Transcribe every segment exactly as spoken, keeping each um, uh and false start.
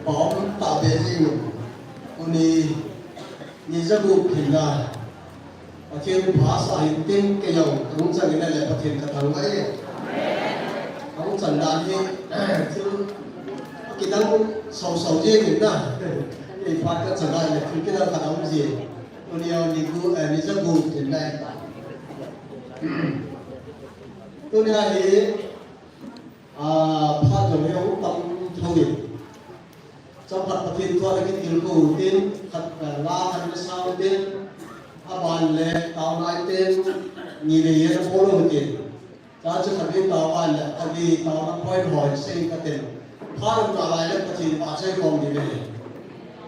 Pau ta be jing. Tuni, ni jagup hin na. Pathen pha sa hin tin kei jong, kahung chang in ahile Pathen kathangvah e. Kahung chang dan hi, thil kidang sau sau jing in na. Kei phat kachang ahile, thil kidang khat aum jing. Tuni jong ni gu, eh, ni jagup hin na. Tuni a hi, Ah, phat jong hi ahung tam thou in. Chomkhat Pathen thu a kitilkhou u tin, khat, ah, la khat na sao tin, aban le taona item ni le ye na bol u tin. Cha chu khat in taona le, khat in taona point hoi sei ka tin. Phat um ta lai le Pathen vahchoi khom ni le.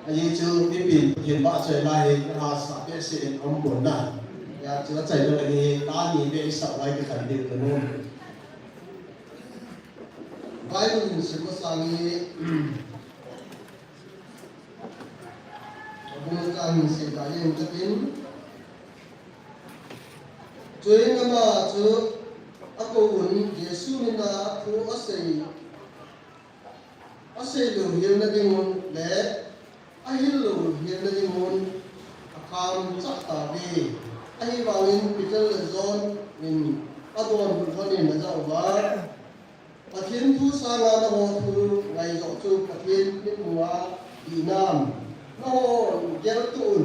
Ahi chu mipi Pathen vahchoi lai hi, ha sa pe se in um bon na. Ya chu achai le ni, ta ni be sa lai ka khan din ka nom. Bible in sim masang hi, abul ka hin sei ta jeng ka tin. Chuin ama chu akou un, Jesu min a thu asei, asei lou hel na ding un le, ahil lou hel na ding un akham chah tauve. Ahivangin Peter le John in adonbut lhon in ajah uva, Pathen thu sanga nangho thu ngai joh chu Pathen mitmu a dihnam. Nangho gel to un.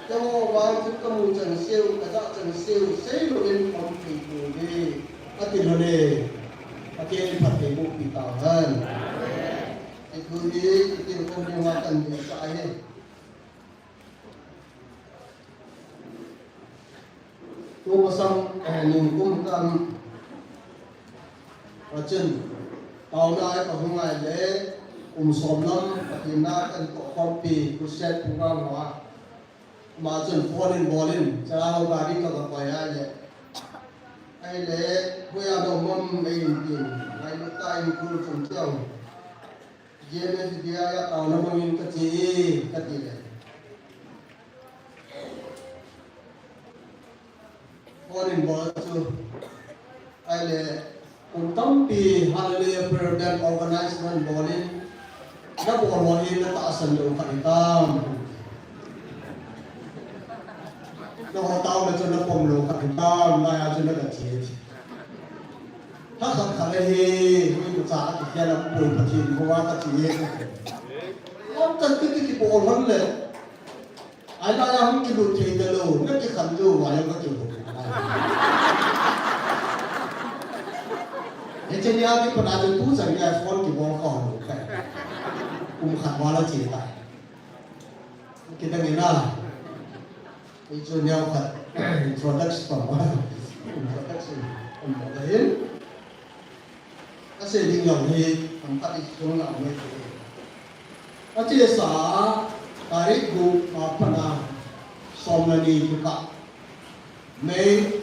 Nangho vang chu kamu chan seh u, kajah chan seh u, seilou in um thei pouve, ati lhon e. Pathen in phattheiboh pi tauhen. Hiche thu hi, hiche thu hi, ma kan ni sa ahi. Tu masang, eh, nikum tam. Achun, taona a kahung ngai le, kum som lam, Pathen na kan toh khompi, crusade program hoa. Ama chun phone in bol in, cha ho gari ka ka koi a le. Ahile, hoiya dong um mai in tin, ngailut tah in kul chun chang. G M F D I a taona mangin kati, kati le. Phone in bol chu. Ahile, kum tampi Hallelujah Prayer Band organize man bol in. Nabol ho hi natahsan lou khat hitam. Nangho taona chu napom lou khat hitam, naya chu naka che. Tha khat khat le hi, mi kucha a kikhel a pui Pathen koma kati e. Lam tan kiti kibol hon le. Ailai a hung kilut thei talou, nakikhen lou, va jong kakibol. Hiche nia kipat a chu tu chan nia phone kibol kha lou kha. Kum khat val a che tai. Kidang in a. Hichu neo khat introduction pa ma. Introduction. Kum khat ahin. Asei ding jong hi, tam khat i chung la mai te. Achesa, tarik gup a pat a, som le ni kikah. May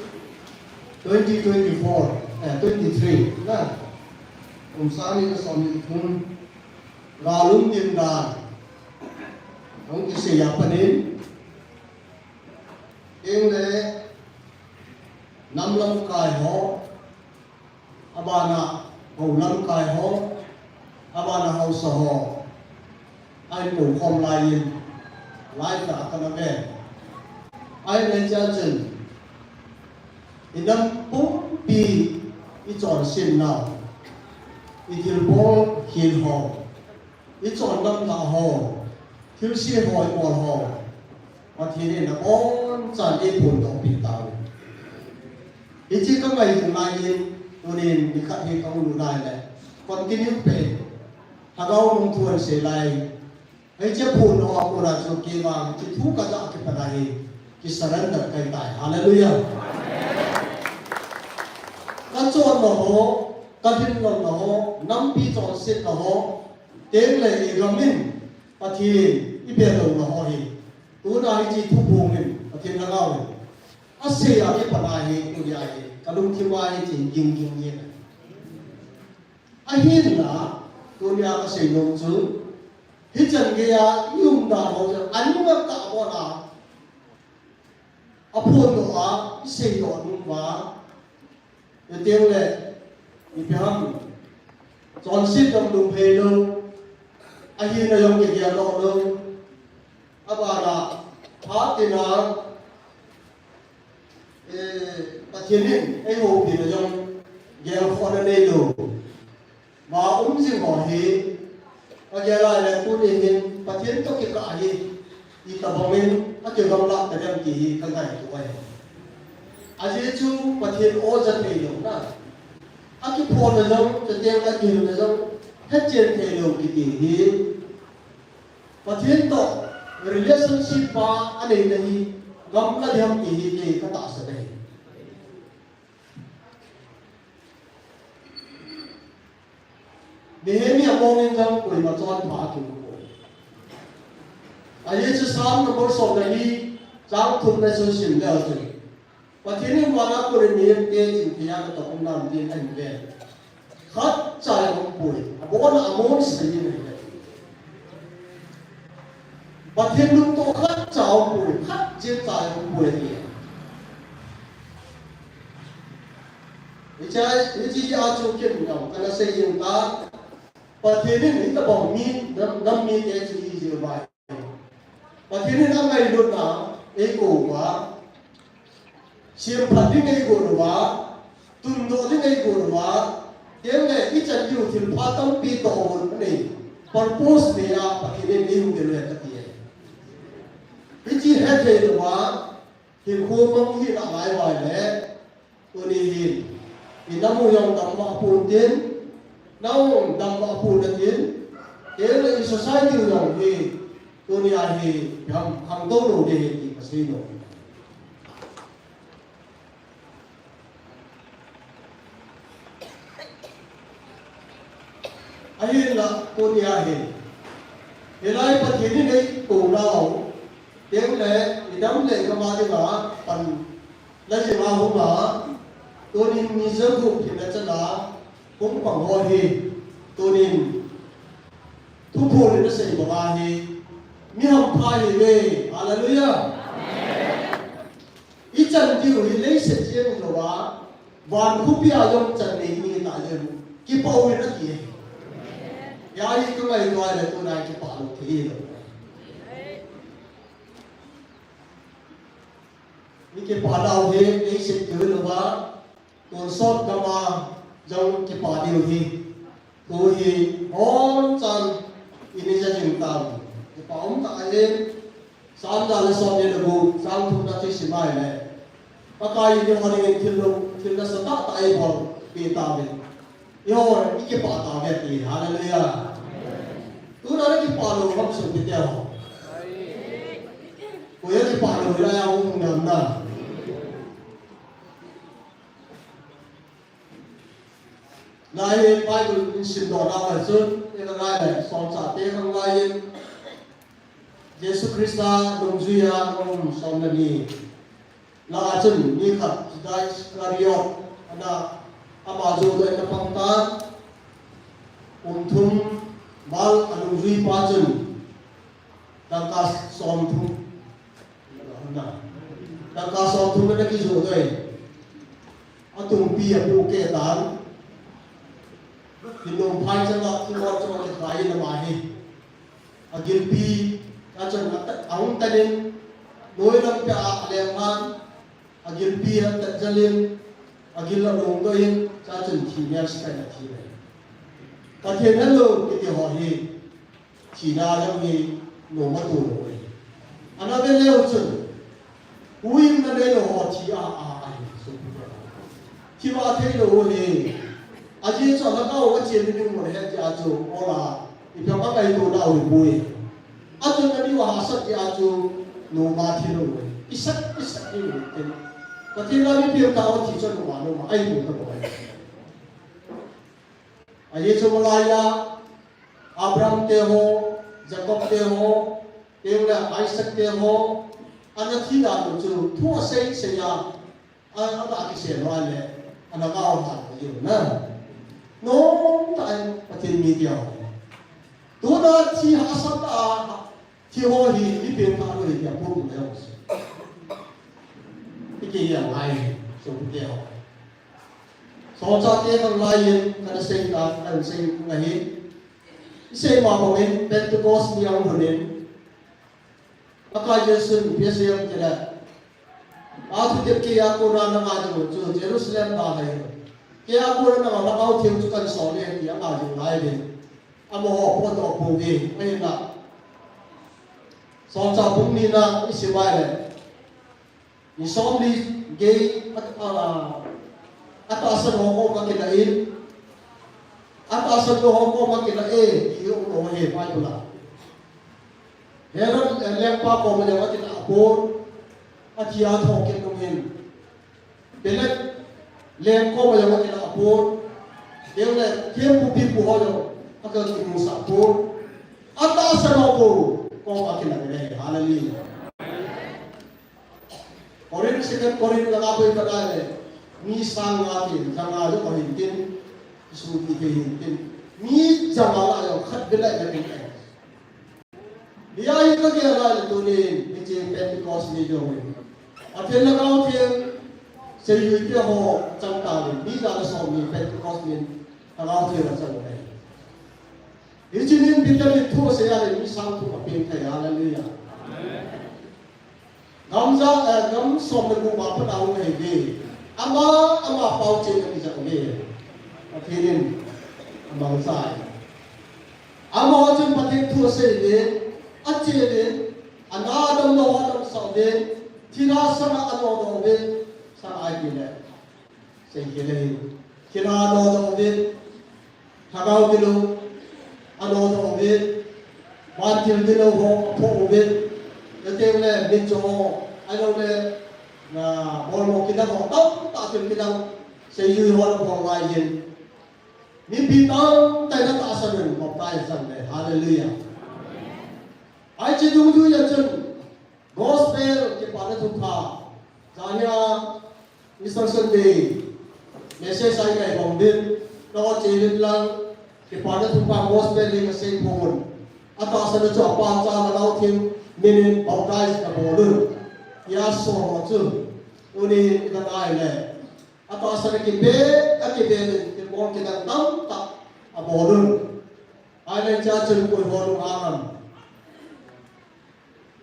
twenty twenty-four, eh, twenty-three, na. Kum sang ni le som ni le thum. Gal um tin dan. Hung kisei a pat in. Eng le nam lamkai ho, abana hou lamkai ho, abana haosa ho, ahin kou khom lai in, live a kana ve. Ahin hichea chun, i nam pumpi i chonset nau, i thilbol khel ho, i chondamna ho, thilse ho, i bol ho, Pathen in abonchan eiphondoh peh tauve. Hiche ka ngaito ngai in, tunin nikhat hi ka hung lut nai le, continue peh, Lhagao Mung thu ahin sei lai. Hiche phondoh a kona chu kei vang, hiche thu kajah a kipat a hi, ki surrender kahi tai. Hallelujah. Ka chonna ho, ka lhinlonna ho, nampi chonsetna ho, teng le i gam in, Pathen i bel louna ho hi. Tuna hiche thuphong in, Pathen Lhagao in asei a kipat a hi, tunia hi, ka lungthim a hi, hiche ging ging jeng. Ahinla, tunia kasei nom chu, hichan geiya i umdan ho chu, anunga kabol a, aphondoh a, iseidoh nung uva, chuteng le, ipi ham, chonset jong lungphei lou, ahina jong kigeldoh lou, abana, phat tina, eh, Pathen in eihoupina jong gelkhohna neilou. Ma um jing ho hi, kagel a le tuni hin Pathen toh kikah hi, itobang in akigamlat tadem ti hi kangaito ahi. Ajeh chu Pathen o ja theilouna, akiphona jong, chuteng le akihilna jong, hechen theilou kiti hi, Pathen toh relationship pa aneina hi, gamla diham ti hi kei katahsan ahi. Nehemiah mong in jong koima chonpha akimu poi. Ajeh chu Psalm number som le li, chang thum na chu sim leu chun, Pathen in vana kon in mihemte chingthei a katoh umdan tin ahin ven. Khatcha jong umpoi. Abona amon sei in ahi. Pathen lungtoh khatcha umpoi, khat jeng cha umpoi ati. Hiche, hiche a chu ken jong kana sei jeng ta. Pathen in hitobang mi, nam, nam mite chu hijeh uva, Pathen in angailutna eikou uva, semphat ding eigon uva, tundoh ding eigon uva, chuteng le ichan diu thilpha tampi tohgon anei, purpose nei a Pathen in eihung gel uve kati ahi. Hiche hethei louva, hinkho mang hina lai uva le, tuni hin, inam u jong damvah pon tin, nang damvah pon tin, chuteng le i society u jong hi, tunia hi, khang, khangtou lou ding ahi ti kasei nom. Ahinla, tunia hin, hilai Pathen in eikou nau, chuteng le, idam le igam a dinga, pan la jing a hung a, tunin mi jagup hinna chan a, hung pang ho hi, tunin, thuphon in asei banga hi, mi hampha ihiuve, hallelujah. Ichan diu hi leiset jeng louva, van khopi a jong chan nei mi ta jeng, kipah uvin ati ahi. Hia hi kangaito a le tuna kipah lou thei lou. Mi kipah nau hi leiset diu louva, tonsot gam a jong kipah diu hi. Tuhi, hon chan, ini ja jing tam. Kipah um tah ahi, Psalm ja le som ni le gup, chang thum na chu isim a ahile, Pakai in eiho dingin thil lou, thil nasatah tah eibol peh tauve. Eiho, ikipah tauve ti, hallelujah. Tuna nakipah lou ham sopite ho? Koi a kipah lou hilai a hung nam na. Lai Bible in simdoh nau le chun, eka lai le, Solchahte khang lai in, Jesu Christa nungjui a um som le ni. Lah a chun mi khat Judas Iscariot, ana, ama joudoh in ana pang tan, kum thum val anungjui pa chun, dangka som thum, dangka som thum ana kijoudoh in, atungpi apohkeh tan, hinnom phai changa thingol chunga kikhai in ama hi. Agilpi, achun ata-, ahung tan in, noi lam peh a aleng tan, agilpi atat jel in, agil alongdoh in, achun thi mel skai in athi le. Pathen helou kiti ho hi, thina jong hi noma tou lou ahi. Ana ve leu chun, huhhingna neilou ho thi a, a, ahi, so, thi a theilou u ahi. Ajeh chu alhagao a chen ding mun ahi tia chu, ola, ipi ham angaito nau ahipoi. Achun nadiu ahahsat tia chu, noma thi lou u ahi. Isat, isat ding u ahi. Pathen a mi pengtah ho thi chu noma, noma, ahipoi tabang ahi. Ajeh chu malai a, Abraham te ho, Jacob te ho, chuteng le Isaac te ho, ana thi dan u chu thu asei sei a, a, ana kisei lou a le, ana ngao dan u ahi na. Nom tah a Pathen mi tia ho. Tuna thi hahsa tah a thi ho hi mi pengthah lou hi tia pum le ho. Hiti hi angai, sopite ho. Solchahte khanglai in kana sei ta, kana sei u ahi. Isei ma bangin Pentecost ni ahung lhun in, Pakai Jesun ipi asei em tile, athu tep keiya kona nanga jong chu Jerusalem dalha in, keiya kona nanga Lhagao Theng chu kahin sol e, tia ama jong lai ve. Amaho potdoh pouve, ahinla Solchah bung nina isim a ile, mi somli gei a, a, atahsan ho koma kilah in, atahsan ho koma kilah e, ti um lou ahi Bible a. Herod, eh, lengpa koma jong akilah pon, athi a thokit nung hin. Pilat leng koma jong akilah pon, chule thempu pipu ho jong akimusah pon. Atahsan ho bou koma kilah e. Hallelujah. Corinth, Second Corinth langa koi pat a le, mi sang nga tin, janga jong ahin tin, Jesu ti thei hin tin, mi janga lah jong khat beh lah jong ahin tin. Hia hi kagel a le tunin, hiche Pentecost ni jong in, Pathen Lhagao Theng, seijui te ho chang tauvin, mi ja le som ni Pentecost ni Lhagao Theng achang uve. Hiche nin Peter in thu asei a le mi sang thum apeng thei, hallelujah. Gam ja, eh, gam som le gup a pat a hung ahi ve. Ama, ama pao chen a kijah uve. Pathen in amangcha e. Amaho chun Pathen thu asei uvin, ache uvin, ana damlou ho adamsah uvin, thilha sanga anodoh uvin, sanga ahi le. Seikhel ahi. Thilha anodoh uvin, lhagao gilou anodoh uvin, vantil gilou ho aphoh uvin, chuteng le mitcho ho, ahiloule, na, bolmo kidang ho, tamtah thil kidang, seijui hon abol ngai hin. Mipi tamtah in atahsan un baptize achan uve. Hallelujah. Hiche dungjui a chun, Gospel, kipana thupha. Jan hi a Easter Sunday message a ikai bom uvin, nache uvin lang, kipana thupha gospel hi kasei pon. Atahsan a chu apa, cha, Lhagao Theng min in baptize nabol un, tia asol ho chu. Tuni ivet a ile, atahsan a kipe, akipe in, kibol kidang tamtah abol un. Ahile hichea chun koi ho nung a ham?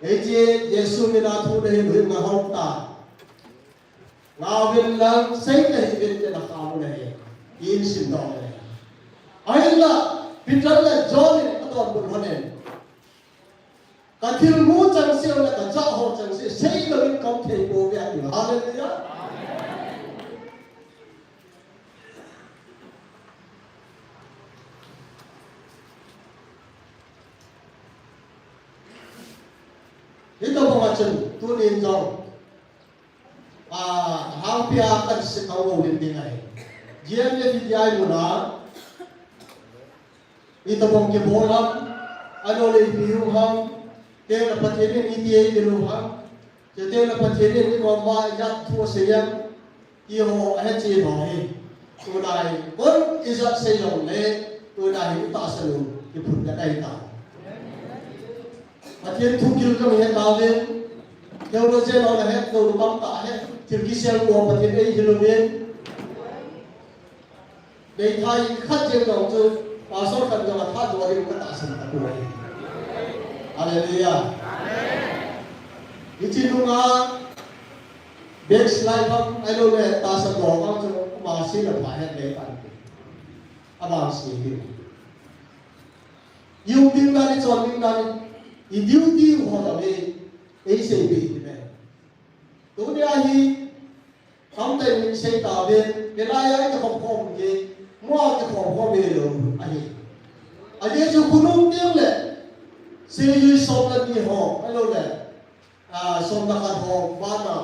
Hiche Jesu mina thu nahin, huhhing nahom ta. Ngauvin lang, sei tahih uvin, tia nakham u ahi, tin simdoh le. Ahinla, Peter le John in adonbut lhon in, kathilmu changseh le kajah ho changseh, seilouvin kaum thei pouve ati. Hallelujah. Hitobang a chun, tunin jong, a, lhangpi a kahin sei kha u ding ahi. G M F D I muna, itobang kibol ham, ahiloule ipi hung ham, teng le Pathen in iti eidel u ham, chuteng le Pathen in ikom uva ijat thu asei em, ti ho ahechen ho hi. Tuna hi, kon ijat sei jongle, tuna hi itahsan u kiphut ngai tai. Pathen thu gil jong ihet tauvin, theology ho la het lou tamtah ahi, thil kisel u Pathen in eihil uvin. Meithai khat jeng jong chu, pastor khat jong athat doh ding katahsan tapoi. Hallelujah. Hiche nunga backslide ham, ahiloule tahsan doh ham chu, ama sei le pha het le tan. Abang sei ding. I um ding dan, i chon ding dan, i duty u ho tave, eiseipeh ding ahi. Tunia hi, tamtah in sei tauvin, hilai a i kikhop khom hi, mo a kikhop khom hilou ahi. Ajeh chu khonung teng le, seijui som le ni ho, ahiloule, a, som le khat ho, vana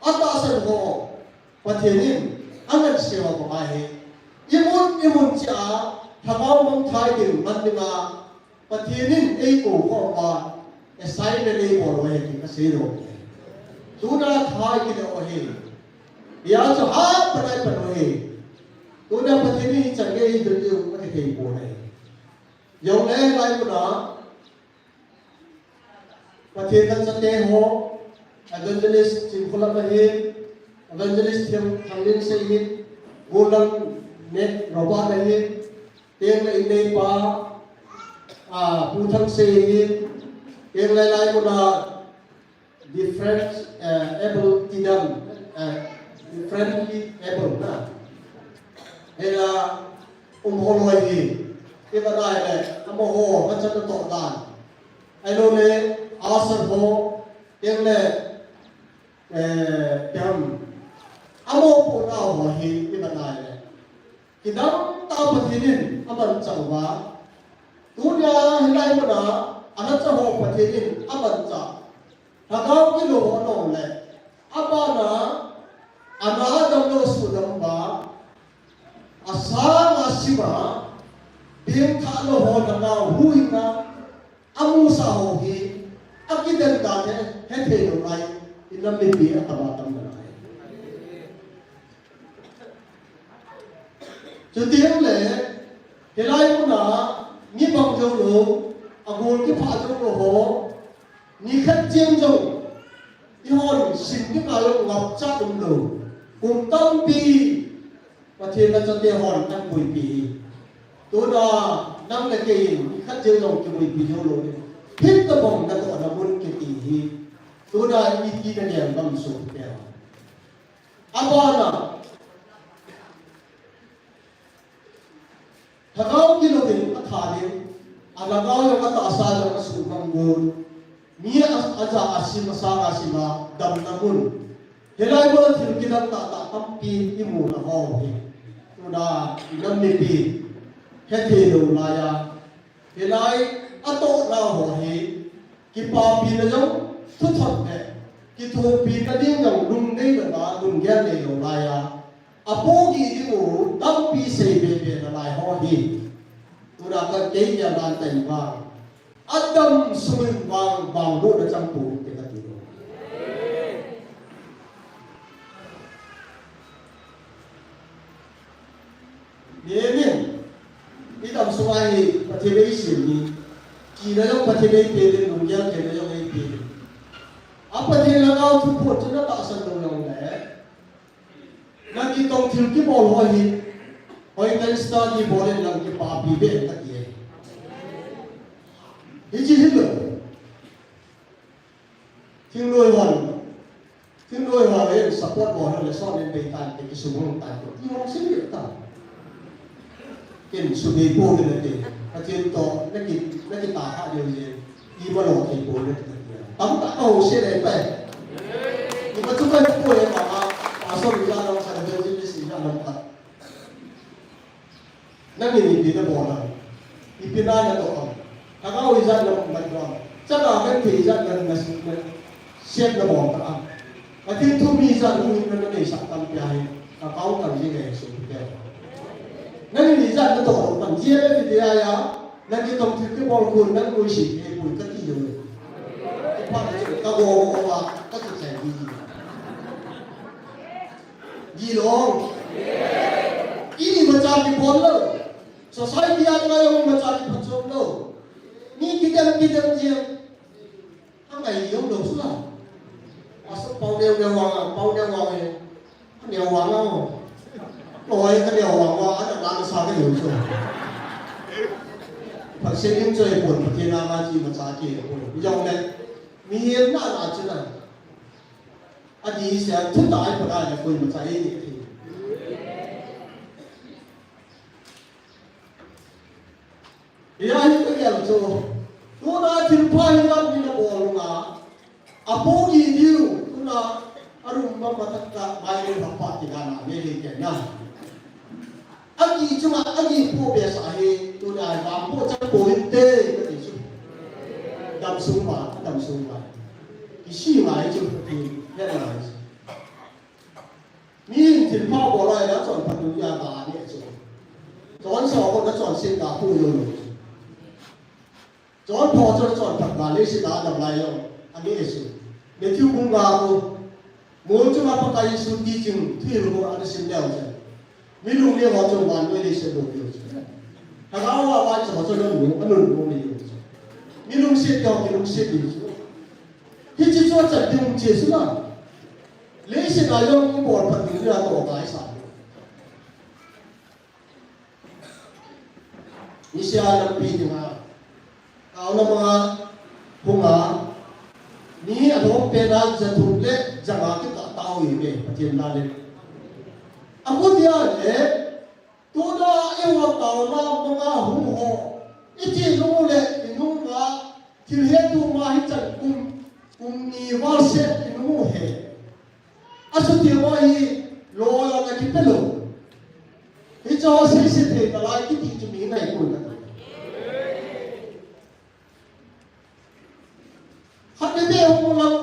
atahsan ho, Pathen in angansei ho banga hi, imun imun cheh a, lhagao mangthah ding man dinga, Pathen in eikou khom uva, assignment eibol u ahi ti kasei nom e. Tuna thai kile u ahi. Hia chu ha panai pan u ahi. Tuna Pathen in hichan gei hi dun diu akithei pon ahi. Jongle lai muna Pathen nachate ho, Evangelist Chinkholam ahin, Evangelist Thiam Thanglin sei ahin, Golam Nek Robert ahin, tengle ineipa, ah, Pu Thangsei ahin, tengle lai muna different, eh, able tidam, eh, differently able na. Hela um holoi hi, iba nai le, amaho, machan natoh dan. Ailo le, asar ho, tengle, eh, dam. Amaho puna ho hi, iba nai le. Kidang tah Pathen in amanchah uva. Tunia hilai muna, anacha ho Pathen in amanchah. Lhagao gilou ho nong le. Abana, ana damlou sudam uva. Asang asima, bengthah lou ho lhagao huhhingna, amusah ho hi, akidan dan he, hethei lou lai, inam mipi atama tam nalai. Chuti jongle, hilai muna, mi bang jou lou, agol kiphah jou lou ho, nikhat cheng jou, ihon sim dinga jong ngapcha umlou, kum tampi, Pathen nachate hon ahin boipi hi. Tuna, nang le kei in, nikhat cheng jong kiboipi jou lou hi. Hitabang natohna mun kiti hi. Tuna, iti nagel gam sopi te. Abana, lhagao gilou in atha ding, alhagao jong atahsa jong asuhmang gon. Mi a, aja asim, asang asima, damna mun. Hilai muna thil kidang tahtah tampi imu nau hi. Tuna, inam mipi, hethei lou laiya. Hilai atoh nau ho hi, kipapina jong thuthot le, kithopina ding jong lungdei louva, lunggel neilou laiya. Apohgih ding u tampi sei bebe nalai ho hi. Tuna kakei nia dan tai vang. Adam sungin vang, vangbohna chang pou te kati lou. Amen. Idam sunga hi Pathen in eisem hi. Kina jong Pathen in eipeh in, lunggel theina jong eipeh in. A Pathen lhagao thuphon chu natahsan lou jongle, nakitong thil kibol ho hi, hoitah in study bol in lang kipapi be kati e. Hiche hilou. Thingnoi hon, thingnoi hon in support bol hon le son in bei tan te, kisubung tan te, ti hon sin le tan. Ken subei pou le te, Pathen toh, naki, nakitah kha diu je, ima lo thei pou le te. Tamtah kaho se le pe. Ima chu kahe pou le ma, pastor ija lam sa, evangelist ija lam khat. Nangin ipi nabol ham? Ipi na natoh ham? Lhagao ijat naman ham? Chana genthei ijat na, na, nasem nabol tah ham? Pathen thu mi ijat huhhingna naneisah tampi ahi. Kakao tang jing e, sopi te. Nangin ijat natoh ham? Jia le ipi dia ya? Nangin tong thil kibol khun nang nuisat e, pui kati lou. Ipa na chu kago go va, kakichai di. Gilou. Imacha kibol lou. Society a dinga jong imacha kiphachom lou. Mi kidem kidem jeng. Angai jong lou sula. Asa pau neo neo vang, pau neo vang e. Neo vang a. Loi ka neo vang vang, ana la sa ka jong so. Phat se lim choi pon, Pathen a ma chi imacha kibol. Jong le. Mihem na na chu na. Adih seh a, thutah a ipat a le koimacha eini thei. Hia hi kagel chu, tuna thilpha hi lam hi nabol nunga, apohgih diu, tuna arum bang matah tah mai le hapa ti dan a, me le ken na. Agih chunga, agih poh behseh hi, tuna hi vangboh chang pou hinte, kati chu. Damsung uva, damsung uva. Kisih ngai chu, kihet ngai chu. Mi in thilpha bol lai nachonphat ding a ga neh chu. Chonse ho nachonset ga pu jong lou chu. Chonpha ho chu nachonphat ga leiset a adam lai jong aneh chu. Matthew bung ga khu. Mol chunga Pakai Jesu teaching, thuhil ho ana sim leu chun, mi lungneo ho chu vannoi leiset lou diu chu. Thagau a vai cha cha nun nu, anun nu ni. Mi lungset ka, mi lungset ni. Hiche chu achan ding che chu na. Leiset a jong ibol phat ding na to ngai sa. Niseh a lampi dinga, taona manga hunga, ni alhom pena jathum le janga kikah tao ive, Pathen na le. Amu dia le, tuna eiho taona manga hung ho, iti nu le inunga, thil hetu ma hichan kum, kum ni valset inu he. Asuti ho hi loiya na kipe lou. Hiche ho seiset thei nalai kiti chu mi ngai koi na. Khat le be hung lang,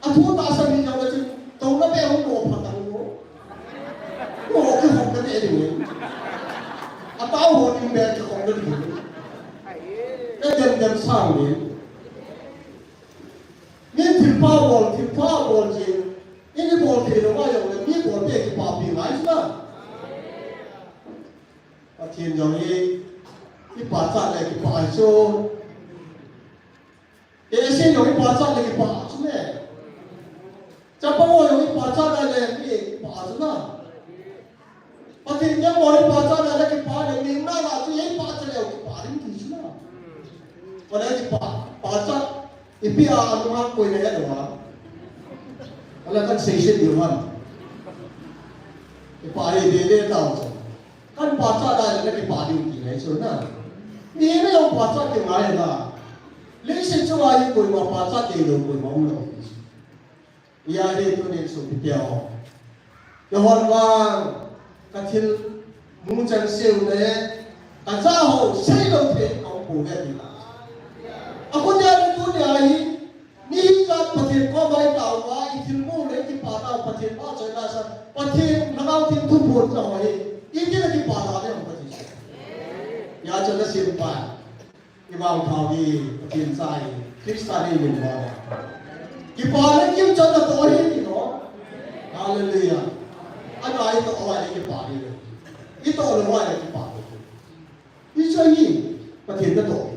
athu tahsan ni jong le chu, touna be hung mo phatang mo. Mo kihong ka te ding. Atao ho ding be kihong ka ding. Ka dem dem sang ding. Mi thilpha bol, thilpha bol jing. Ini bol thei lou va jong le, mi bol te kipapi ngai chu na. Pathen jong hi, kipachat le kipah ahi chu. Tehse jong hi pachat le kipah chu ne. Chapang ho jong hi pachat le, mi kipah chu na. Pathen jong ho hi pachat le kipah le, mi na la chu hi pachat le kipah ding ti chu na. Ole kipah, pachat, ipi a, anu ha koi na ya lo ha. Ole kan seiset diu han. Kipah hi de de tao chu. Kan pachat a le kipah ding ti ngai chu na. Mi na jong pachat ti ngai na. Leiset chunga hi koima pachat thei lou, koima um lou. Hijeh a hi tunin sopite ho, keihon vang kathilmu changseh u le kacha ho seilou thei kaum pouve ti. Akhutia le tunia hi, mi hijat Pathen koma itao uva, ithilmu le ikipah nau Pathen vahchoina sa, Pathen Lhagao Theng thuphonna ho hi, iti le kipah nau le hung Pathen. Hijeh chun nasempa, ivangpha uve, Pathen cha hi, Christa nei min uva. Kipah le kimchatna toh hi ti no. Hallelujah. Ana itoh uva le kipah hi. Itoh lou uva le kipah hi. Hiche hi, Pathen natoh hi.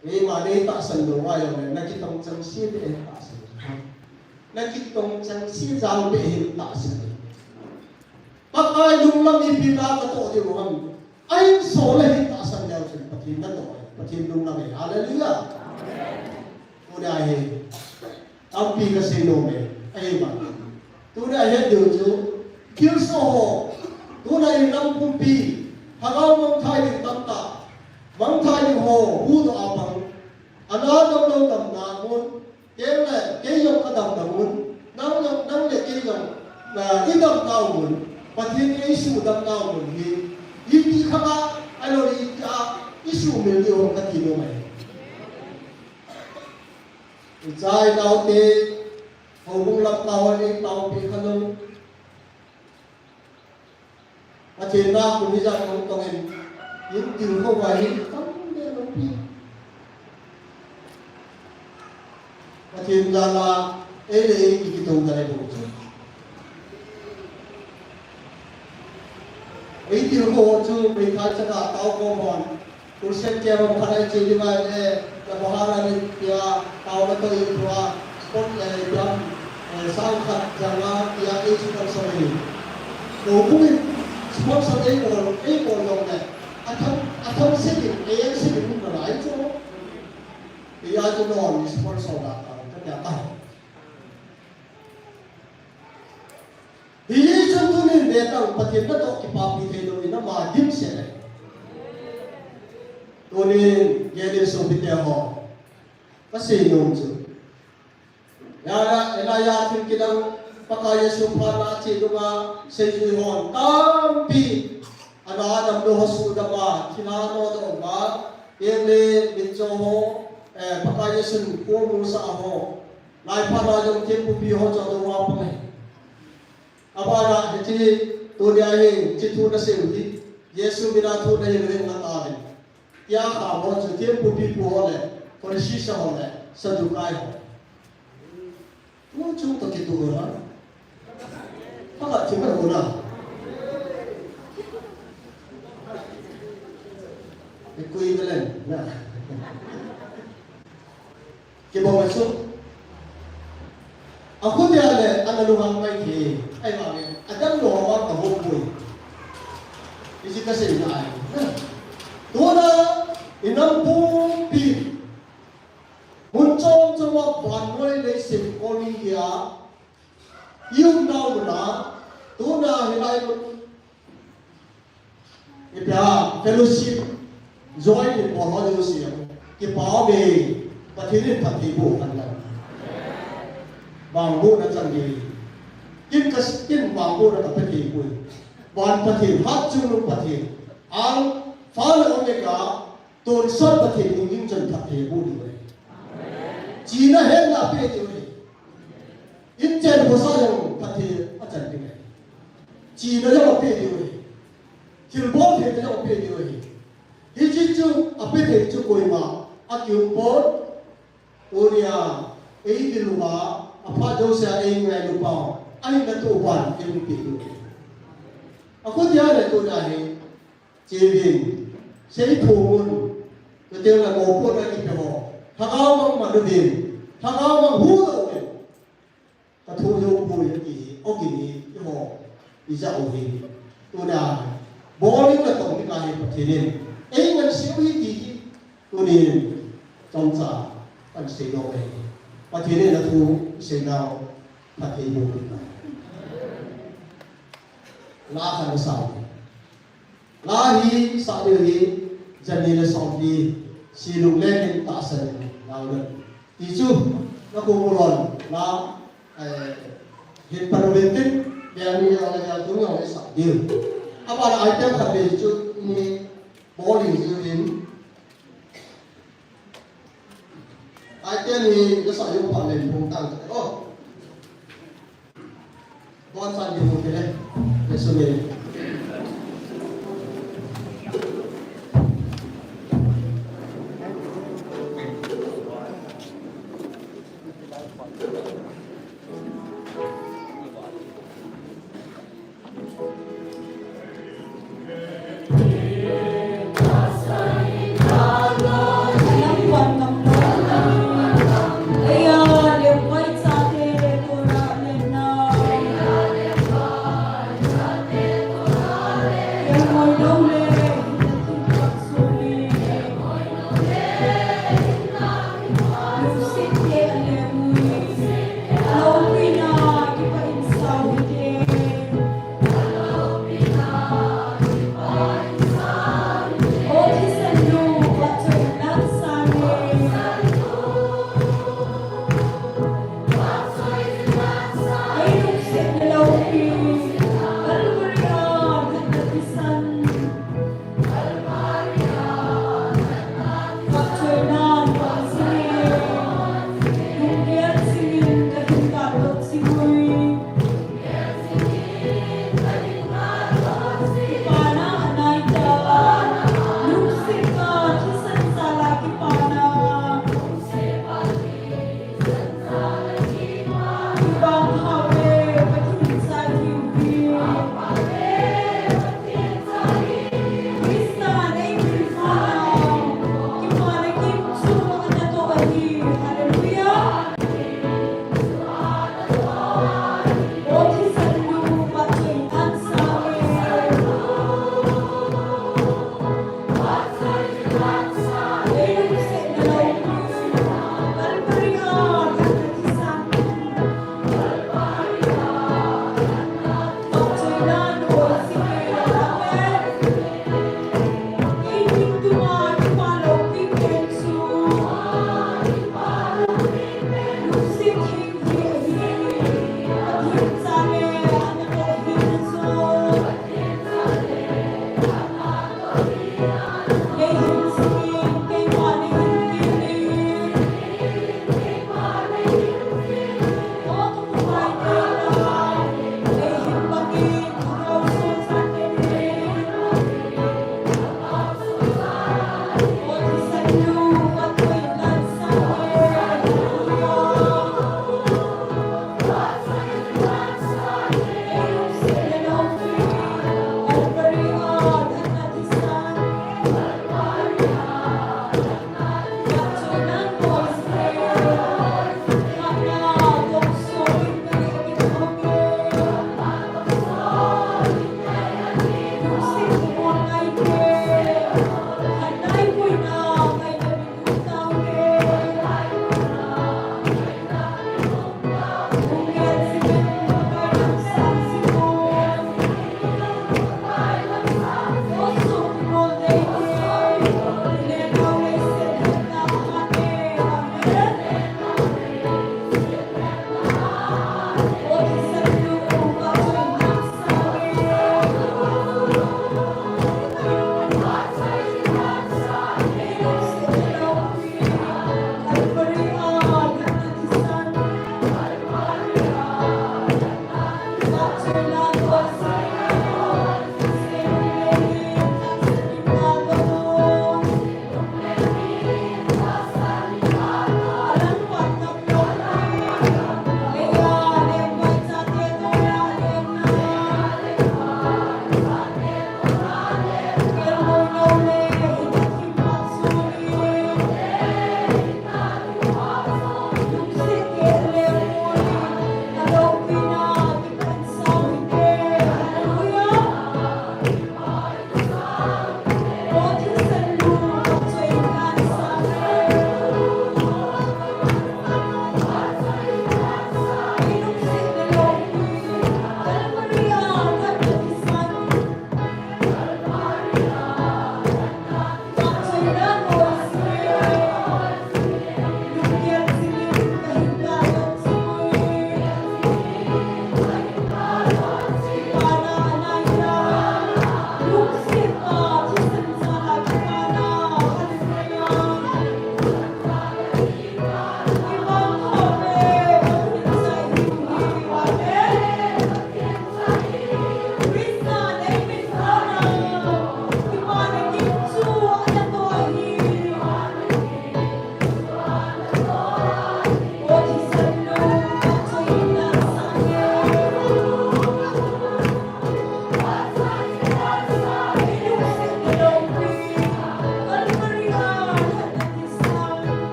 Eima nei tahsan lou uva jong le, nakitong changseh beh in tahsan. Nakitong changseh jal beh in tahsan. Pakai lunglam ipi na katoh diu ham. Ahin sol le hin tahsan leu chun Pathen natoh, Pathen lunglam e. Hallelujah. Tuna hi, tampi kasei nom e. Ahi ba. Tuna het diu chu, thilsoh ho. Tuna in lam pumpi, lhagao mangthai ding tamtah. Mangthai ding ho, huhdoh a pang. Ana damlou damna mun. Kei le, kei jong kadam dam un. Nang le, nang le kei jong, ah, idam nau mun. Pathen in eisuhdam nau mun hi. Iti khanga, ahilou le iti a, isuhmil diu ham kati nom e. Icha inaote, houbung lam kaho nei taopi khalou. Pathen na kum hijat hung tong in, in tilkhou va hi tam le lou pi. Pathen jal a, ei le ei kikitou na le lou chu. Ei tilkhou chu, meithai chana tao ko mon. Christian ke bang khat a che ding ahile, la bahar a ni tia, tao la to in tua, sport le, jam, eh, sang khat, jam a, tia, ei sponsor ni. Ko kumin sponsor ei bol, ei bol jong le. Atham, atham se ni, ei se ni, mun la lai chu. Ei a chu non sponsor da, ka tia ta. Hichun tunin ve tang Pathen natoh kipapi thei lou in ama dimset e. Tunin, gel in sopite ho. Kasei nom chu. Hia, Elijah thil kidang Pakai Jesu phatna a che nunga seijui hon tampi. Ana damlou ho suhdam a, thilha nodoh uva, eng le mitcho ho, eh, Pakai Jesun khomu sah ho. Lai phat a jong thempupi ho chu adou a pang e. Abana hiche tunia hi, hiche thu nasei u hi, Jesu mina thu nahil u hi ngatah in. Tia kha ho chu thempupi pu ho le, Pharisee ho le, Saddukai ho. Thu chung toh kitoh u na. Pakhat thim a hona. Equivalent na. Kibang chu. Akhutia le ana lunghang mai thei. Ahivangin adang lou a kahou poi. Hiche kasei nai. Tuna inam pumpi mun chom chom a vannoi leiset kol ni hia, i umnau muna, tuna hilai mun ipi ham, fellowship join in bol ho jouse, kipah uve, Pathen in phatthei boh hen lang. Vangbohna chan gei. Ken ka, ken vangbohna kapeh thei poi. Van Pathen, Hatchungnung Pathen, Alpha le Omega, tonsot Pathen in hing chun phatthei boh diu ahi. Chihna hetna apeh diu ahi. Inchen khosa jong phatthei achan ding ahi. Chihna jong apeh diu ahi. Thilbol theina jong apeh diu ahi. Hiche chu apeh thei chu koima akium pon. Tunia eidil uva, aphat jousea eingailu pau, ahinna toh uva eipeh diu ahi. Akhutia le tunia hi, cheuvin, seithum un, chuteng le mopohna kipe ho, lhagao mang man uvin, lhagao mang hu louvin, kathoh jou poi ati hi, ogin hi, eiho ijah u hi. Tunia, bol ding le tong ding ahi Pathen in eingansei u ahi ti hi, tunin, chomcha, kahin seidoh ahi. Pathen in athu iseinau phatthei boh peh in. La khat asah uve. La hi sah diu hi, jani le sompi, Silungleng in tahsan in la u le. Ti chu, nakong u lon, la, eh, hin pan uvin tin, veng ni jong le veng thum jong le sah diu. Abana item khat vei chu, ni bol ding jiuvin. Item ni la sah jong pha len phong tang te o. Bon san di mo kele. Yesu me.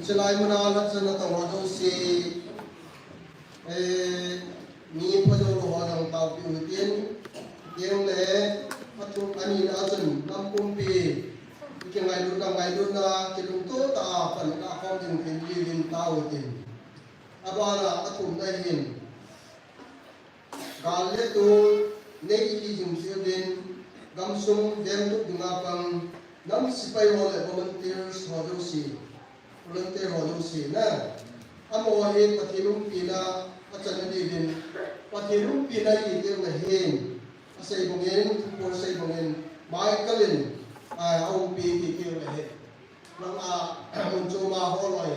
Chulai muna lhatchanna tong ho jouse, eh, mi phajo lou ho jong taopeh u hitin, tin le, athum anina a chun nam pumpi, ikingailutna, ngailutna, kilungto tah a pan kakhom ding tin, tin tao hitin. Abana athumna hin, gal le tol nei ijing jeh uvin, gamsung vengtup dinga pang, nam sepai ho le volunteers ho jouse, volunteer ho jouse na, amaho hi Pathen umpina achan nadiuvin, Pathen umpina iti teng le hin, asei bangin, thuphon asei bangin, Michael in, a, aumpi iti teng le hin. Nang a, mun chom a holoi,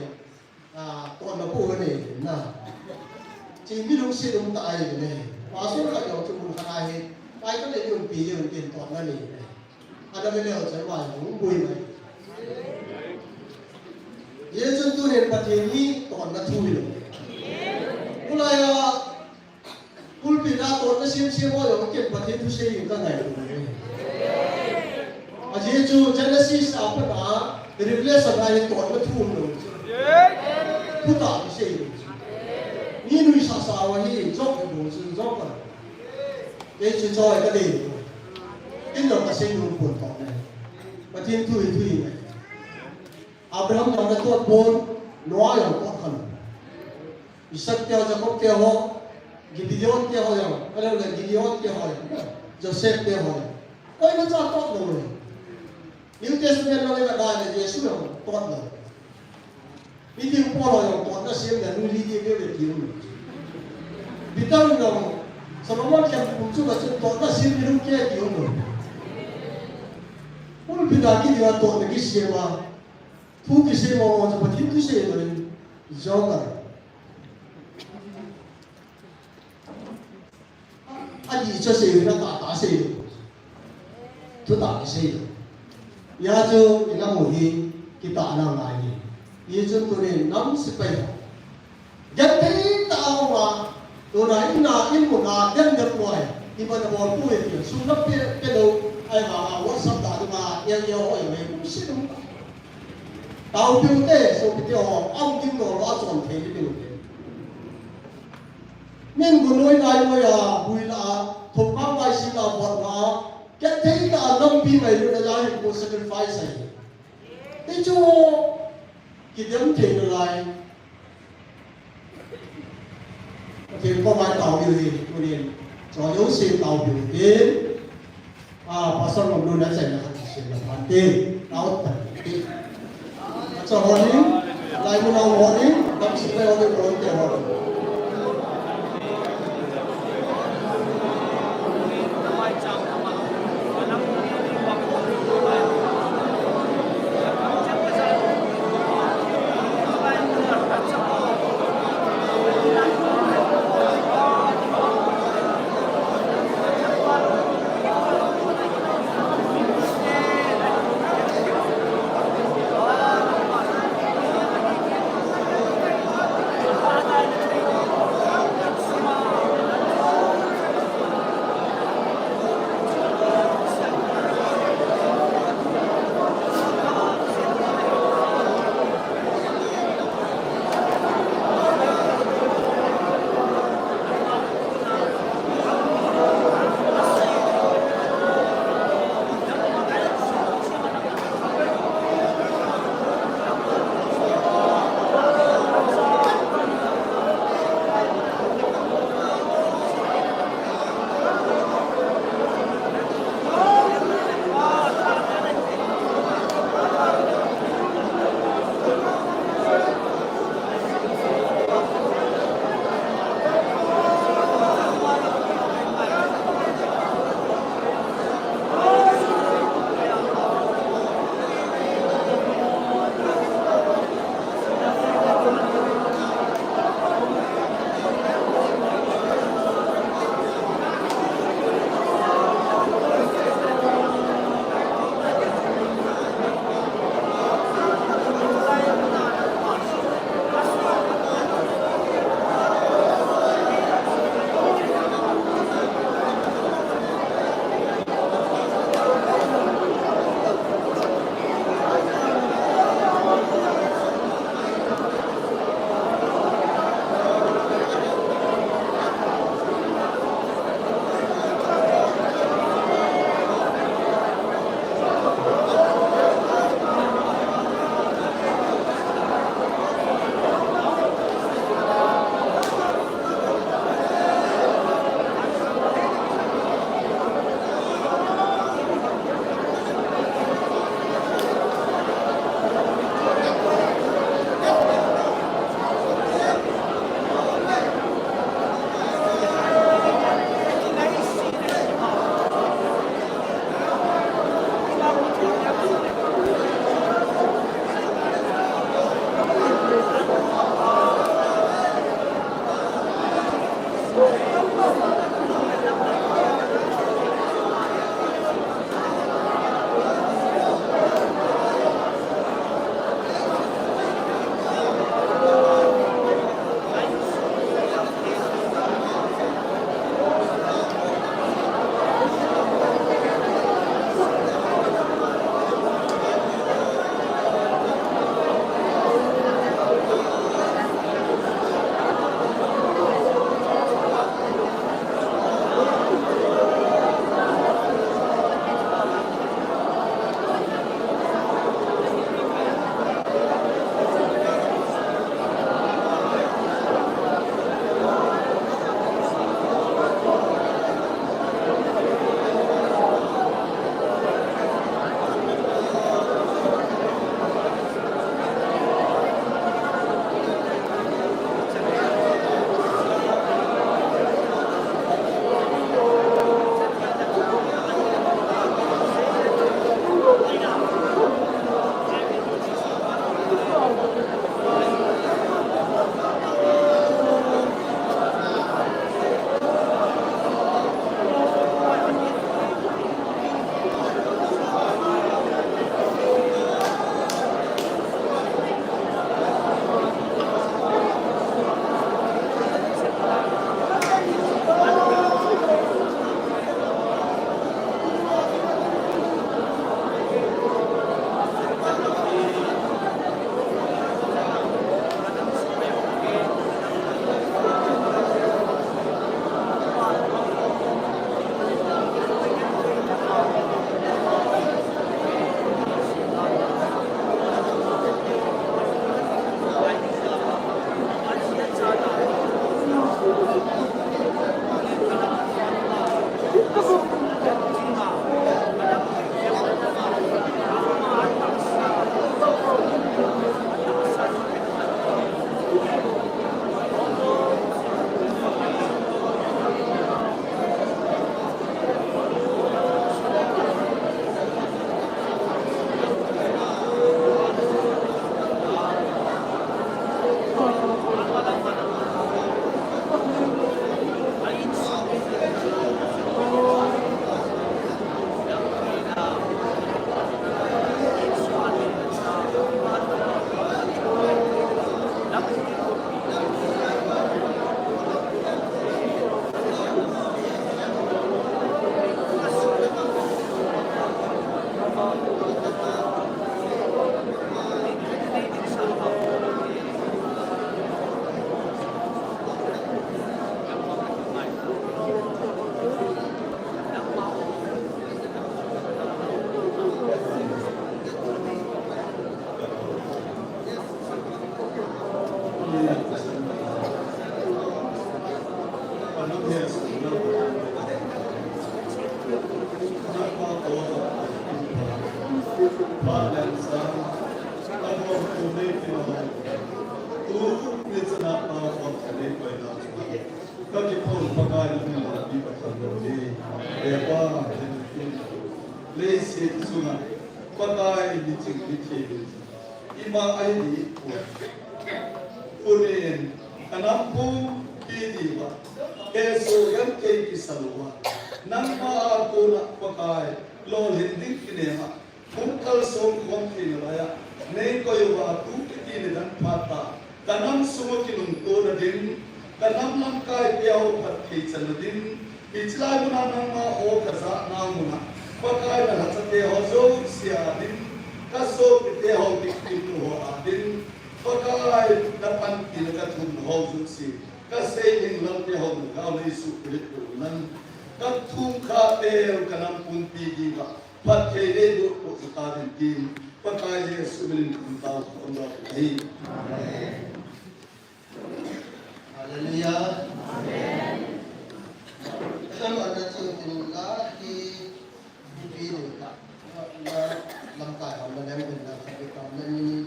a, totna pu kanei na. Chi mi lungset um tah ahi ne. Pastor khat jong chu mun khat a hi, Michael in umpi jeng in totna nei ne. Ana ve leu chai vai hung bui mai. Hijeh chun tunin Pathen hi totna thu hilou. Tulai a, pulpit a totna semsem ho jong ken Pathen thu sei ding kangai lou. Ajeh chu Genesis a pat a Revelation a hi totna thu umlou. Thutah kisei lou. Mi nuisah sa uva hi Job hi bou chu Job a. Kei chu choi kadei lou. Ken jong kasei nom pon totna. Pathen thu hi thu hi ngai. Abraham jong ana tot pon, Noah jong tot khalou. Isaac te ho, Jacob te ho, Gideon te ho jong, ahilou le Gideon te ho jong, Joseph te ho jong. Koimacha tot lou le. New Testament lang ivet le Jesu jong tot lou. Mihem Paul ho jong totna sem le nu li ti veve ti um. Peter jong Solomon lhemkum chunga chun totna sem le nu kiti um. Pulpit a kiding a totna kisem a. Thu kisei mong mong chu Pathen thu sei lou in, joker. Adih chu sei lou in, atah tah sei lou. Thutah kisei lou. Hijeh chun, ina mu hi, kitahna ngai hi. Hijeh chun tunin nam sepai ho. Genthei tah a um a, tuna in na in mun a, dem dem loi, iman a bol poi ti, sum na pe, pe lou, ahivang a WhatsApp a dinga, el el hoi mai, kum si dum ta. Taopeh u te, sopite ho, aum ding lou, achon thei ding u te. Min gun noi nai noi a, bui la, thopkam vai si la, bot la, genthei tah a nampi ngailutna jal in ko sacrifice ahi. Hichu kidem thei nalai. Pathen koma taopeh u hi, tunin. Choi jouse taopeh u te. A, Pastor Lomlun achaina khat kisei na pante. Tao tan te. Acha ho ding, lai mun a ho ding, dam sik lai ho ding, volunteer ho ding. Leiset sunga Pakai ni ching ni thei. Ima ahi di. Punin, kanam pumpi diuva, keso yan kei kisaluva, nangma a kona Pakai, lolhin ding kinema, hung kalsong khom theina laiya, nei koi uva tu kiti le dan phat ta, kanam sunga kinungtona ding, kanam lamkai teho phatthei channa ding, hiche lai muna nangma ho kajah nau muna, Pakai nalhacha teho jouse a ding, kasopite ho diktitu ho a ding, Pakai, napanpina kathum ho jouse, kasei ding lamte ho nagao nei suh pirit unan, kathum kha teu kanam pumpi diuva, phatthei nei boh poh ta ding tin, Pakai Jesu minin kathum tao kathum tao ahi. Amen. Hallelujah. Amen. Amen. Ana ching tin la hi, hi pi ni ka. Na lamkai ham na lem na ka pi kam na ni.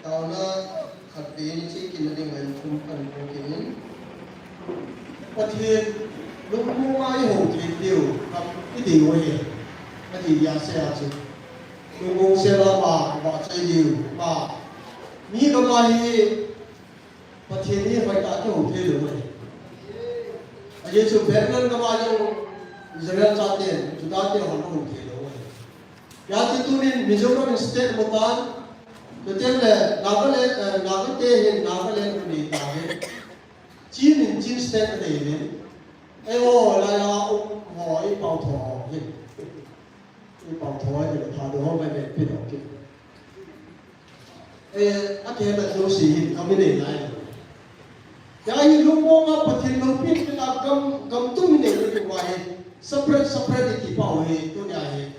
Taona khat vei chi kina ding ahin thum khat bou kinin. Pathen lungmong a i hou thei diu, kam i dei u ahi. Ati dia se a chu. Lungmong se la ma, ma chai diu, ma. Mi kama hi Pathen hi hoitah a kihou thei lou ahi. Ajeh chu Babylon gam a jong Israel chaten, Juda te hon hou thei lou ahi. Hijeh chun tunin Mizoram state mu tan, chuteng le Nagaland, eh, Naga te hin Nagaland anei tauvin. Chin in Chin state anei uvin. Eiho laiya um ho, i pao tho ho hin. I pao tho ho hin, Thadou ho, Meitei ho kiti. Eh, akihet a jouse hin gam inei nalai. Hijeh hin lungmong a Pathen loupina a gam, gam tum inei nadiuva hi, separate, separate iti pau hi, tunia hi.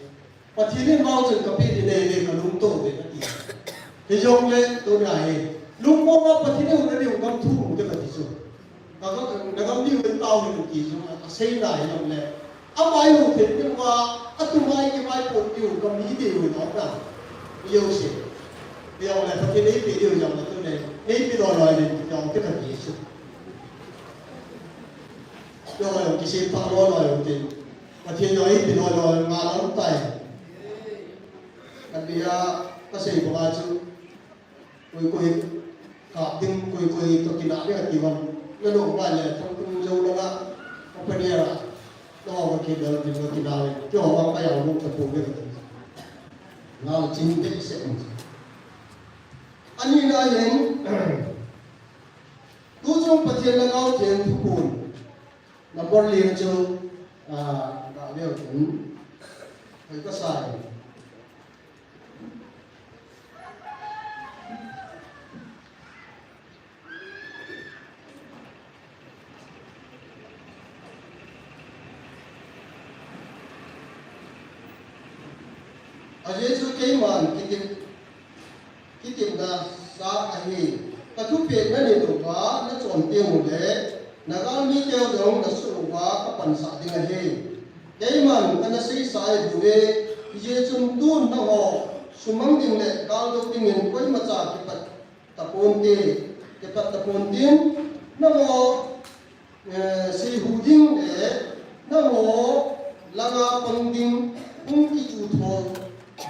Pathen in vang chun kapeh ding nei ve, kalungto ve kati. Hijongle, tunia hi, lungmong a Pathen in hou nadiu gam thum um te kati chu. Ka, ka, ka gam diu in tao hin ti chu, asei nai jongle. Ama i hou thei diuva, atum a i kivaipoh diu, gam hi diu in aum na. Ijo se. Ijongle, Pathen in eipeh diu jong le tuni, eipeh loi loi ding, jong te kati chu. Ijongle, kisei pha loi loi ding. Pathen jong eipeh loi loi, nga lam tai. Kan bia, kasei banga chu. Koi koi, kap ding, koi koi toh kinah ding ati vang. Nalung uva le, thong tung jou langa, open air a. Nangho kakilah ding kakinah le. Keiho vang kajao lou tapou ve kati. Ngal ching behseh. Anina hin, tu chung Pathen Lhagao Theng thuphon. Number li chu, ah, ga leu chun. Hoi kasai. Ajeh chu keiman kitep, kitepna sa ahi. Ka thupeh nanit uva nachon teng uleh, nagalmi teu jong nasuh uva kapansah ding ahi. Keiman kana seisa ahi bouve, hijeh chun tun nangho sumang ding le galdou dingin koimacha kipat taponte. Kipat tapon ding, nangho, eh, seihu ding le, nangho langa pang ding, hung kichu tho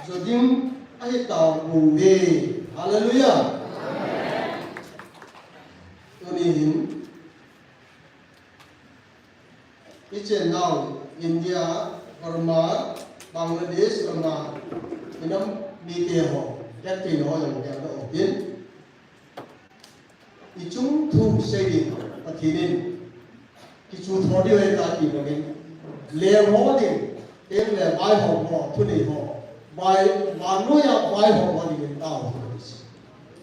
jo ding, ahi tauve. Hallelujah. Tuni hin, ichenau India, Burma, Bangladesh, Burma, inam mite ho, kat te ho jong kat ho tin. Ichung thu sei ding, Pathen in kichu tho diu ahi tia ti bangin, leng ho ding, leng le vaihom ho, thunei ho, vai, vannoi a vaihom ho dingin tao.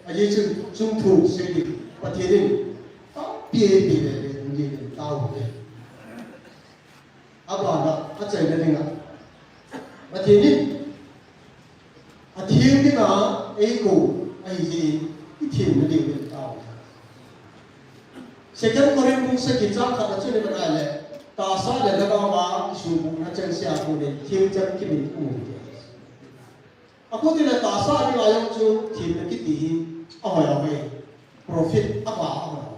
Ajeh chu chung thu sei ding, Pathen in tampi eipeh le le dingin tao. Abana, achaina dinga, Pathen in athem dinga eikou ahi jeh in, ithem na ding in tao. Second Corinth bung sagi chang khat a chun iman a le, tahsa le lhagao a kisubuhna chengse a kon in themchang kimin um u hite. Akhuti le tahsa dinga jong chu themna kiti hi ahoi ahoi. Profit ava ahoi ahoi.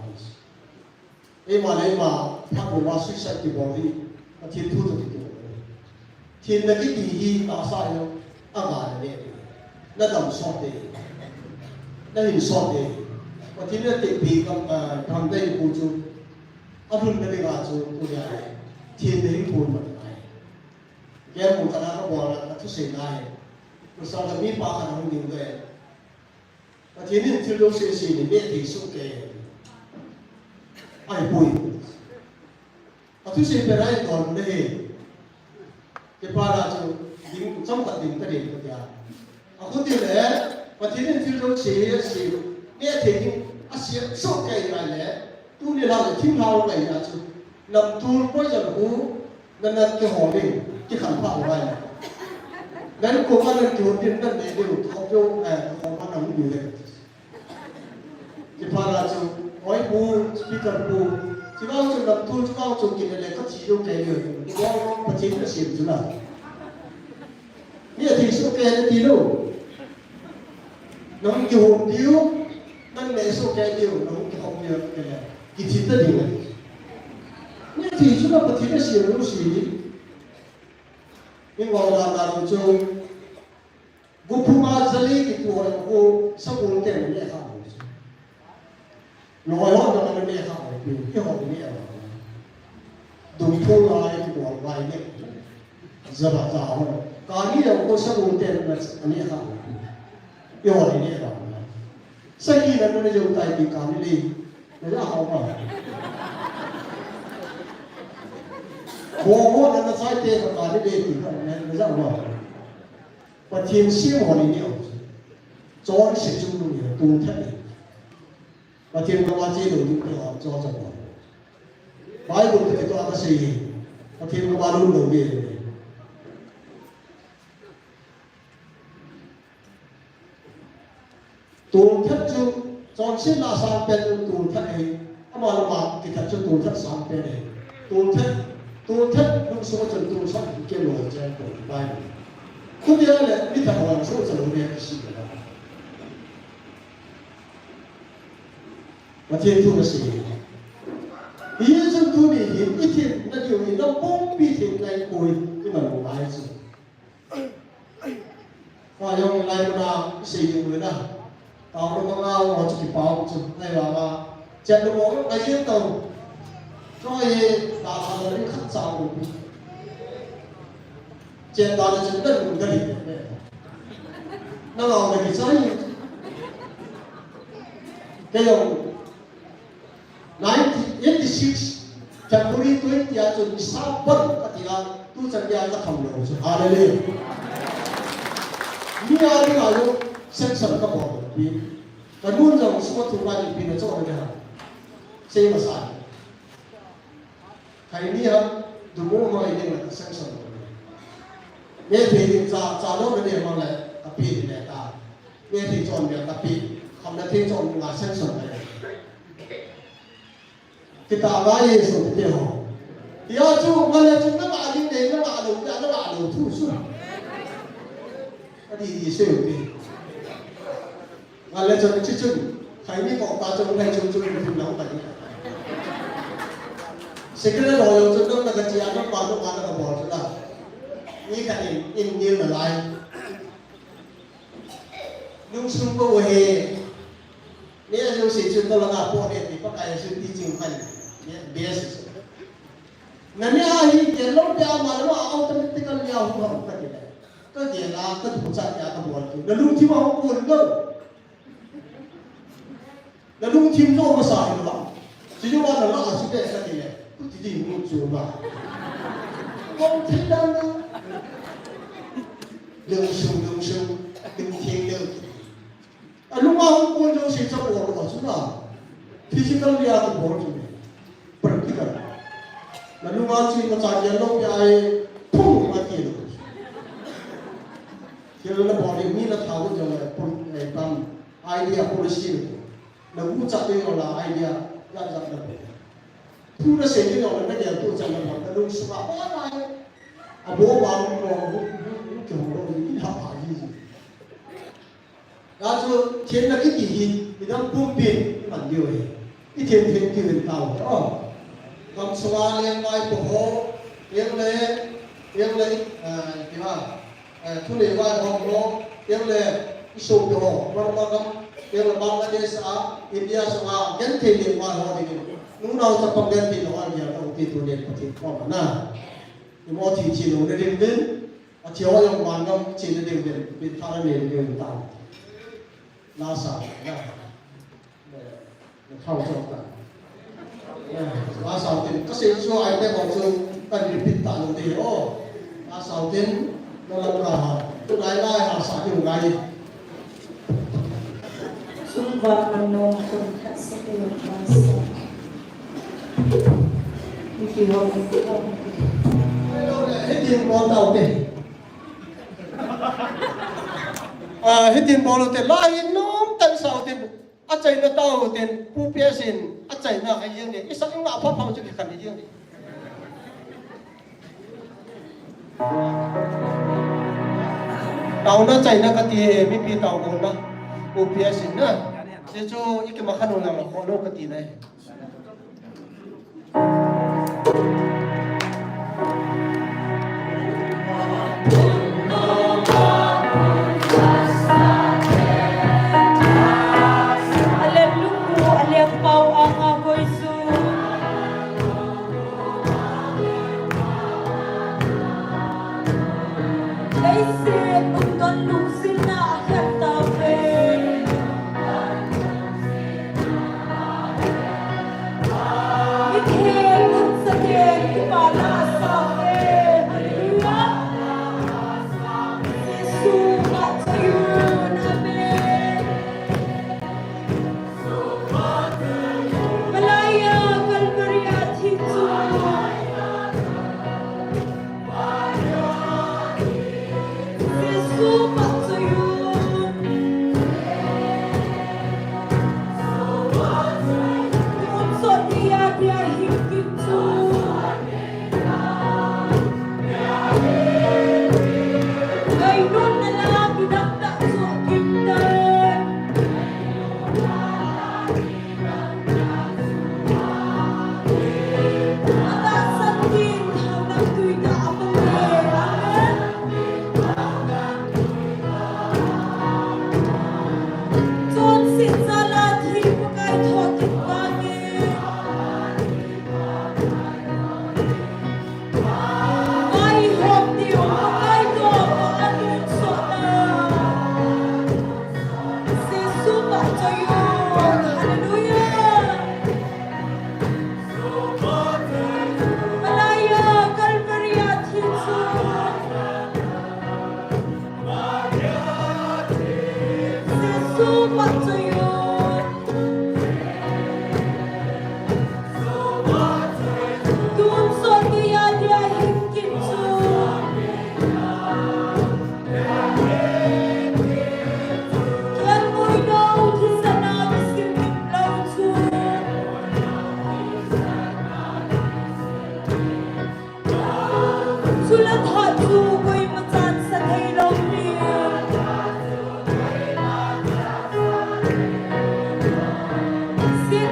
Eima le eima, phat uva suicide kibol hi, Pathen thu toh kibol. Themna kiti hi tahsa jong ava le le. Nadam sot e. Nahin sot e. Pathen in atehpi kam, ah, kam dei pu chu. Alhunna dinga chu tunia le themna hi pun mat ngai. Kei mun kana kabol a, kathusei ngai. Kusal ka mipa kana hung ding le. Pathen in thil jouse asei in, neh thei soh kei. Ahipoi. Athusei pen a idon na hi. Kei pa la chu ding, chomkhat ding tadin katia. Akhuti le, Pathen in thil jouse asei, neh thei ding, asei soh kei ngai le. Tuni la le, thim hao ngai na chu. Namtul poison hu, Nan, nan kihom in, kikhan pha uva. Nan koma nan kihom in, nan neh diu, kihom diu, eh, kihom pha nan diu le. Kipah a chu, oi pu, speaker pu, chuvang chu namtul, chuvang chu kin le, kathi diu kei diu. Kibol Pathen in asem chu la. Mi athi soh kei nati lou. Nahung kihom diu, nan neh soh kei diu, nahung kihom diu, kei le. Kithi ta diu le. Neh thei chu la Pathen in asem lou si. Ingol dan dan chu. Guphuma jali kitu ho ko sabul te ne kha ho. Loi ho na ne kha ho. Ki ho ne. Dungphung lai kibol lai ne. Jaba ja ho. Kani ho ko sabul te ne kha ho. Ki ho ne kha ho. Sagi na ne jo tai ki kani le. Na ja ho ma. Bo ho na na sai te ka kani le ki ka na ja ho ma. Pathen sem ho ni neo. Chonse chung lou ni, tungthat ni. Pathen koma che lou ni, chon, chon, chon. Bible te kitoh a kasei hi. Pathen koma lou lou ni. Tungthat chu, chonset la sang pen chu tungthat ahi. Ama lama kithat chu tungthat sang pen ahi. Tungthat, tungthat lungsung a chun tungthat hi kei loi chen ko pai. Khutia le mi that ho lungsung a chun lung ne kisi le. Pathen thu na sei. Hi chun tuni hin i themna diu hi na pumpi themna i koi i man ngai chu. Fa jong lai muna i sei ding le na. Tao lo ma ngau chu kipau chu. Nai wa ma. Chet lo mo ngai yin tau. Choi ye ta sa lo ri khat sa ko. Chet ta le chet lo mo ga li. Na ngau le ki sai. Ke jong Nineteen eighty-six, February twenty a chun isa ban kati a, tuchan dia katham lou chu. Hallelujah. Mi a dinga jong sanction kabol pi. Kanun jong sum a thu ngai pi na chu na ha. Sei masa. Khaini ham, dumo mo ai ding la sanction. Neh thei ding cha, cha lou na ding mo le, kapi ding le ta. Neh thei chon le kapi, khamna thei chon la sanction le. Kita ba Jesu te ho. Tia chu, ngale chu na ba ding le, na ba lou, na ba lou thu su. Adi di se u ti. Ngale chu chi chu. Thai ni ko ka chung thai chung chung ni thim nang ka ni. Secretary ho yo chung nang na ka chia nang pa nang pa na ka bol chung na. Ni ka in in nil na lai. Lungsung ko he. Ni a lungsung chung ko la ka po he ni pa ka ya chung ti chung kan. Ni best. Na ni a hi ke lo pe a ma lo a automatically a hu ha ka ni. Ka ke la ka tu cha ya ka bol chung. Na lung ti ma ho ko lo. Na lungthim jo masa hi ba. Chi jo ba na la a chi pe sa ti le. Ku ti di mu chu ba. Kong thei dan na. Lung sung, lung sung. Lung thim, lung. A lung a hung kon jo si cha ko ro chu na. Physical lia ko bol chu. Practical. Na lung a chi ma cha ya lo ya ai. Pum ma ti lo. Kila na bol ni na tha ko jo le. Pum ai pam. Idea policy ni. Na gucha te yo la idea ya ya na. Tu na se ni yo na ya tu cha na na lu su ba ba na. A bo ba ko bu bu bu ke ho ni ha pa ji. Ya chu chen na ki ti hi, ni dang pum pin man diu he. I thim thim ti ven tau. Oh. Kam sunga leng vai po ho, leng le, leng le, ah, ti ha. Eh, thunei vai ho ho, leng le, i sopi ho, Burma gam, leng le Bangladesh a, India sunga, genthei leng vai ho ding. Nunau chapang genthei lo a, India ka uti tu le, Pathen ko ma na. I mo thi thi lo le ding din. A thi ho jong vangam chena ding den, pin tha na nei ding ta. La sa, la. Eh, la thau chok ta. Eh, la sa tin, ka sei chu ai te ho chu, ka repeat ta lo te ho. La sa tin, la la la ha. Tu nai lai ha sa ju ngai. Sum vang man nom kun khat sa te la sa. Hitin bol tau te. Ah, hitin bol te. La hin nom tan sau tin. Achaina tau tin. Pu P S in. Achaina a jeng ni. Isa nga pha pha chu kan jeng ni. Tauna chaina ka ti he, mipi tau bolna. Pu P S in na. Hichu i kimakhan u lang la, kho lo ka ti na. Alem lukhu, alem pau anga koi su. Leiset umdon lungsinna a khen tauve. Mitheng lungsaten kipana a sah uve. Hallelujah. Jesu ngah chai un. Amen.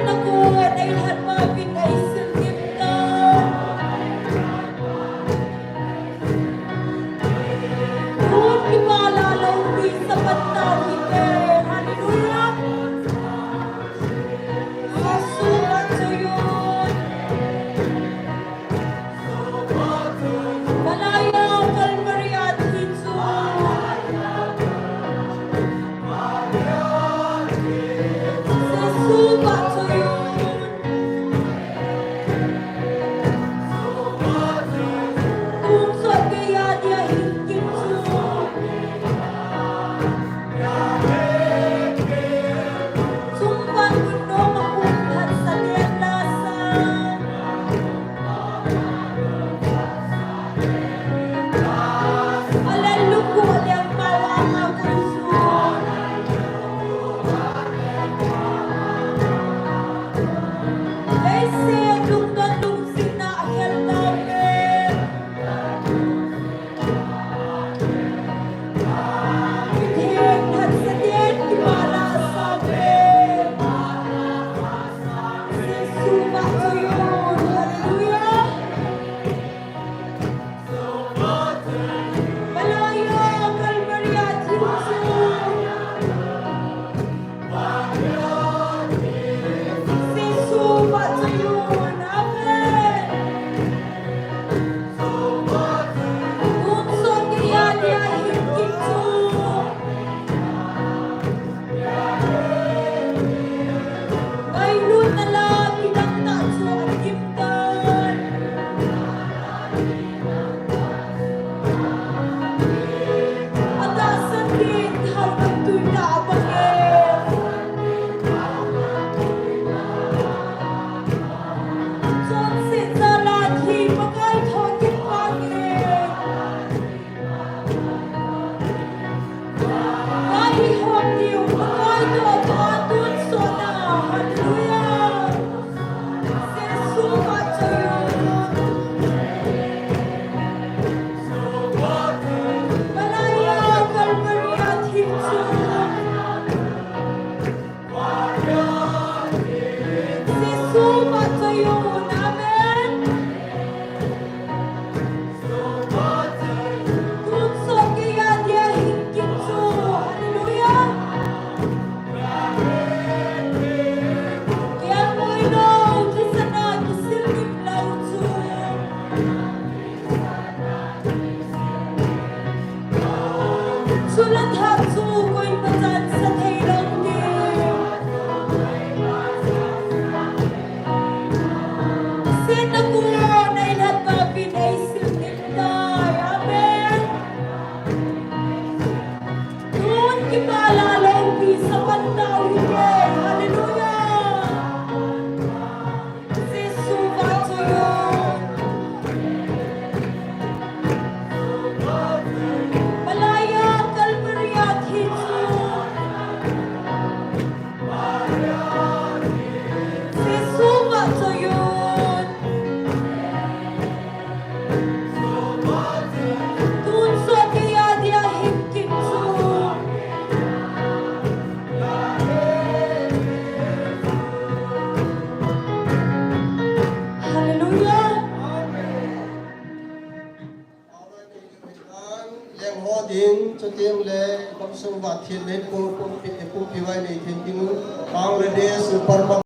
Nakon eilhat uvin eisil ngim tan. Tun kipah a loupisa pan tau hite. Hallelujah. Jesu vahchoi un. Malai a Calvary a thi chu. Jesu vahchoi un. Tonsot geiya dia hin kit chu. Sumvang gunnom a hung phat sa den la sa. Alen lukhu alen pao a ma kun su. Leise lungdon lungsetna a khel tau ve. Kitheng phat sa den kipah a sa ve. Jesu vahchoi un. Hallelujah. Malai a Calvary a thi chu. Jesu vahchoi un. Amen. Tonsot geiya dia hin kit chu. Ngailutna la kidang tah chu ahin tan. Atahsan ding thao ding tui tah abang e. Chonset jal a thi Pakai thokit vang e. Ngai hom diu, Pakai toh tua tonsot na. Hallelujah. Jesu vahchoi un. Malai a Calvary a thi chu. Jesu vahchoi un. Amen. Tonsot geiya dia hin kit chu. Hallelujah. Kei a moi lou, thisan a kisil ngim lou chu. Chule thah chu koima chan sa thei lou ding. Sina kua nei lhat uvin eisil ngim tai. Amen. Tun kipah a loupisa pan tau hite. Hallelujah. Jesu vahchoi un. Malai a Calvary a thi chu. Jesu vahchoi un. Tonsot geiya dia hin kit chu. Hallelujah. Leng ho ding, chuteng le, Bangso Vathil le, pu, pu, pu, pu, pi vai nei thei ding u, Bangladesh, Burma.